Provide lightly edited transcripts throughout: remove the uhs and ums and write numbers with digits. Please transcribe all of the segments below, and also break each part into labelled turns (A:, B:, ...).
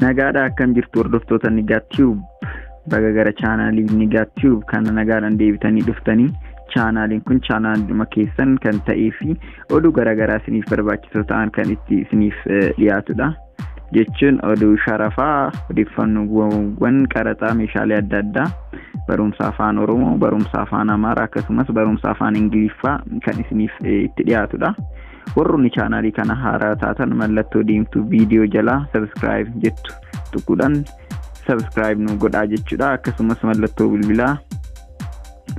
A: Nagaadha, akkam jirtu hordoftoota Nigaa Tube? Baga gara chaanaalii Nigaa Tube kana nagaadhaan deebitanii dhuftanii. Chaanaaliin kun chaanaaluma keessan kan ta'ee fi oduu garaagaraa isiniif barbaachisoo ta'an kan itti isiniif dhiyaatudha. Jechuun oduu sharafaa, odeeffannoowwan qaraxaa, meeshaalee adda addaa, barumsa afaan Oromoo, barumsa afaan Amaaraa, akkasumas barumsa afaan Ingiliffaa kan isiniif itti dhiyaatudha. Warroonni chaanaalii kana haaraa taatan mallattoo diimtuu viidiyoo jalaa subscribe jettu tuquudhaan subscribe nu godhaa jechuudha. Akkasumas mallattoo bilbilaa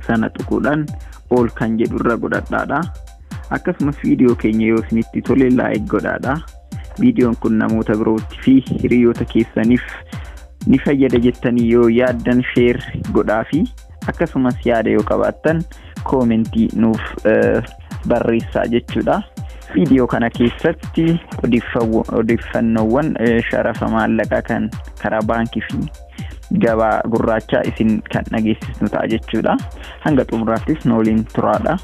A: sana tuquudhaan all kan jedhu irra godhadhaadha. Akkasumas viidiyoo keenya yoo isinitti tole like godhaadha. Viidiyoon kun namoota birootti fi hiriyoota keessaniif ni fayyada jettanii yoo yaaddan share godhaa fi akkasumas yaada yoo qabaattan koomentii nuuf barreessaa jechuudha. Viidiyoo kana keessatti odeeffannoowwan sharafa maallaqaa kan karaa baankii fi gabaa gurraachaa isin kan dhageessisnu ta'a jechuudha. Hanga xumuraattis nu waliin turaadha.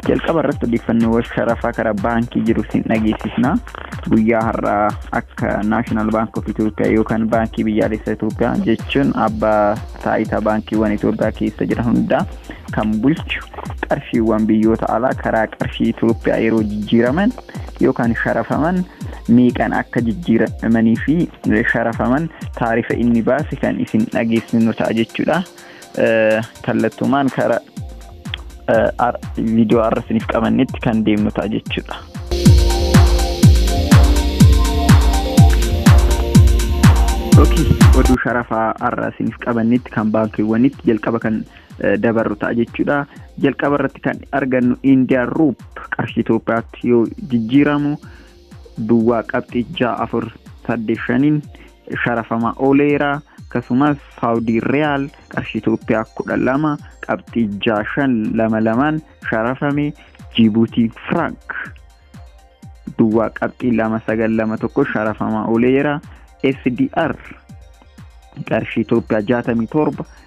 A: Jalqaba irratti odeeffannoowwan sharafaa karaa baankii jiru isin dhageessisna. Guyyaa har'aa akka National Bank of Ethiopia yookaan Baankii Biyyaalessa Itoophiyaa, jechuun abbaa taayitaa baankiiwwan Itoophiyaa keessa jiran hundaa kan bulchu, qarshiiwwan biyyoota alaa karaa qarshii Itoophiyaa yeroo jijjiiraman yookaan sharafaman meeqan akka jijjiiramanii fi sharafaman taarifa inni baase kan isin dhageessinu ta'a jechuudha. Kallattumaan karaa viidiyoo har'a isiniif qabannetti kan deemnu ta'a jechuudha. Okay, oduu sharafaa har'a isiniif qabannetti kan baankiiwwanitti jalqaba kan dabarru ta'a jechuudha. Jalqaba irratti kan argannu Indian Rupee qarshii Itoophiyaatti yoo jijjiiramu 0.6485n sharafamaa ooleera. Akkasumas Saawudii Riyaal qarshii Itoophiyaa 12.6522n sharafame. Jibuutii Frank 0.2921 sharafamaa ooleera. SDR qarshii Itoophiyaa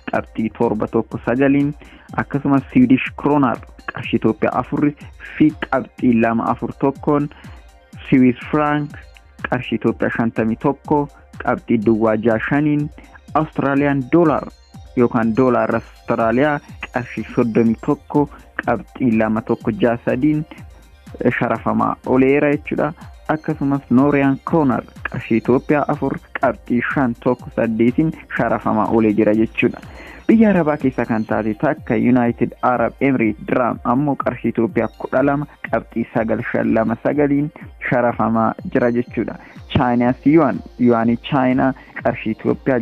A: 67.719n, akkasumas Swedish Kronar qarshii Itoophiyaa 4.241n, Swiss Franc qarshii Itoophiyaa 51.065n, Australian Dollar yookaan doolaarra Austraaliyaa qarshii 31.2163n sharafamaa ooleera jechuudha. Akkasumas Norwegian Kroner qarshii Itoophiyaa 4.518n sharafamaa oolee jira jechuudha. Biyya Arabaa keessaa kan taate takka United Arab Emirates Dirham ammoo qarshii Itoophiyaa 12.9529n sharafamaa jira jechuudha. Chaayinaas yuan, yuwaanii Chaayinaa qarshii Itoophiyaa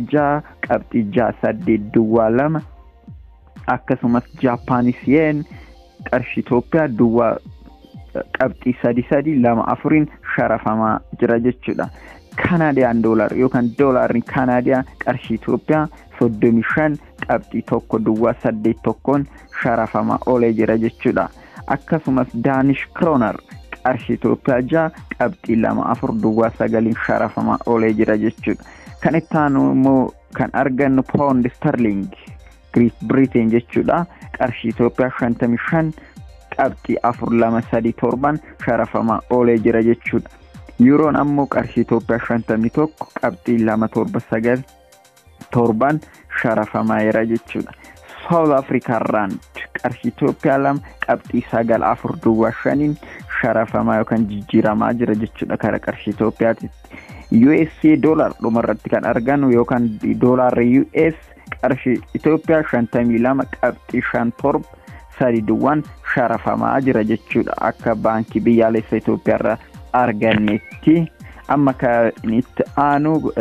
A: 6.6802, akkasumas Japanese yen qarshii Itoophiyaa 0.3324n sharafamaa jira jechuudha. Canadian dollar yookaan doolaarri Kaanaadiyaa qarshii Itoophiyaa 35.1081n sharafamaa oolee jira jechuudha. Akkasumas Danish Kroner qarshii Itoophiyaa 6.2409n sharafamaa oolee jira jechuudha. Kan itti aanu immoo kan argannu Pound Sterling Great Britain jechuudha. Qarshii Itoophiyaa 55.4237n sharafamaa oolee jira jechuudha. Yuuroon ammoo qarshii Itoophiyaa 51.279 7n sharafamaa jira jechuudha. South Africa Rand qarshii Itoophiyaa 2.9405n sharafamaa yookaan jijjiiramaa jira jechuudha karaa qarshii Itoophiyaatti. USA dollar dhumarratti kan argannu yookaan doolaarri US qarshii Itoophiyaa 52.5730n sharafamaa jira jechuudha akka Baankii Biyyaalessa Itoophiyaa irraa argannetti. Amma kan itti aanu,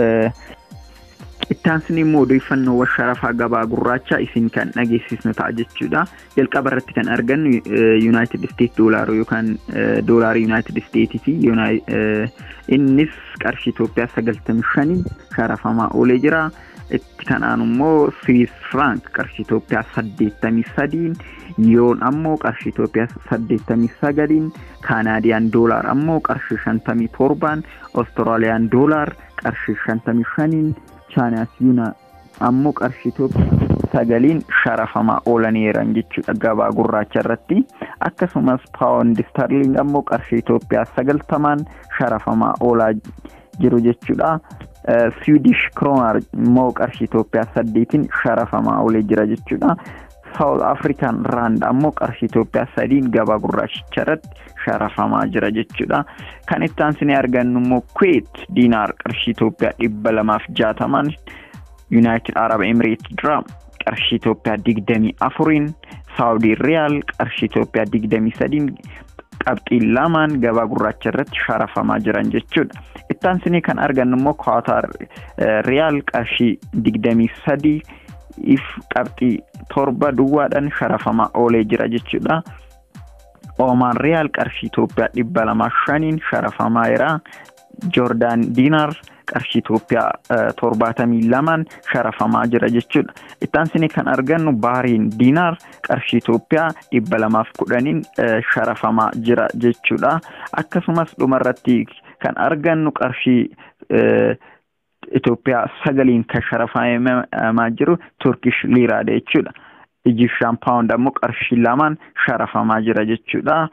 A: itti aansni immoo odeeffannoowwan sharafaa gabaa gurraachaa isin kan dhageessisnu ta'a jechuudha. Jalqaba irratti kan argannu United States dollar yookaan doolaarii United States fi innis qarshii Itoophiyaa 95 sharafamaa oolee jira. Itti kan aanu immoo Swiss franc qarshii Itoophiyaa 83n, yoon ammoo qarshii Itoophiyaa 89n, Canadian dollar ammoo qarshii 57n, Australian dollar qarshii 55n, Chinese yuan ammoo qarshii Itoophiyaa 9n sharafamaa oolaniiran jechuudha gabaa gurraacha irratti. Akkasumas Pound Sterling ammoo qarshii Itoophiyaa 90n sharafamaa oolaa jiru jechuudha. Swedish Kronar immoo qarshii Itoophiyaa 8n sharafamaa oolee jira jechuudha. South African Rand ammoo qarshii Itoophiyaa 3n gabaa gurraachicha irratti sharafamaa jira jechuudha. Kan itti aansinee argannu immoo Kuwait Diinaar qarshii Itoophiyaa 260n, United Arab Emirates Dirham qarshii Itoophiyaa 24n, Saudi Riyaal qarshii Itoophiyaa 23 qabxii 2n gabaa gurraacha irratti sharafamaa jiran jechuudha. Itti aansinee kan argannu immoo Qatar Riyaal qarshii 23 if qabxii 7 duwwaadhaan sharafamaa oolee jira jechuudha. Oomaan Riyaal qarshii Itoophiyaa 205n sharafamaa jira. Joordaan Diinaar qarshii Itoophiyaa 72n sharafamaa jira jechuudha. Itti aansinee kan argannu Baariin Diinaar qarshii Itoophiyaa 210n sharafamaa jira jechuudha. Akkasumas dhumarratti kan argannu qarshii Itoophiyaa 9n kan sharafamaa jiru Turkish Liiraadha jechuudha. Egyptian Pound ammoo qarshii 2n sharafamaa jira jechuudha.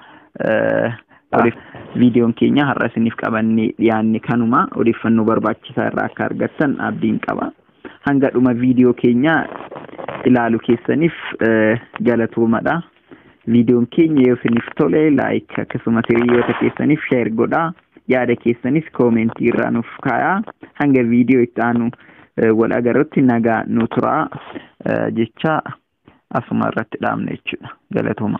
A: Viidiyoon keenya har'a isiniif qabannee dhiyaanne kanuma. Odeeffannoo barbaachisaa irraa akka argattan abdiin qaba. Hanga dhuma viidiyoo keenya ilaalu keessaniif galatoomadha. Viidiyoon keenya yoo isiniif tole like, akkasumas hiriyoota keessaniif share godhaa. Yaada keessanis koomentii irraa nuuf kaayaa. Hanga viidiyoo itti aanu wal agarrutti nagaa nu turaa jecha asuma irratti dhaabna jechuudha. Galatooma.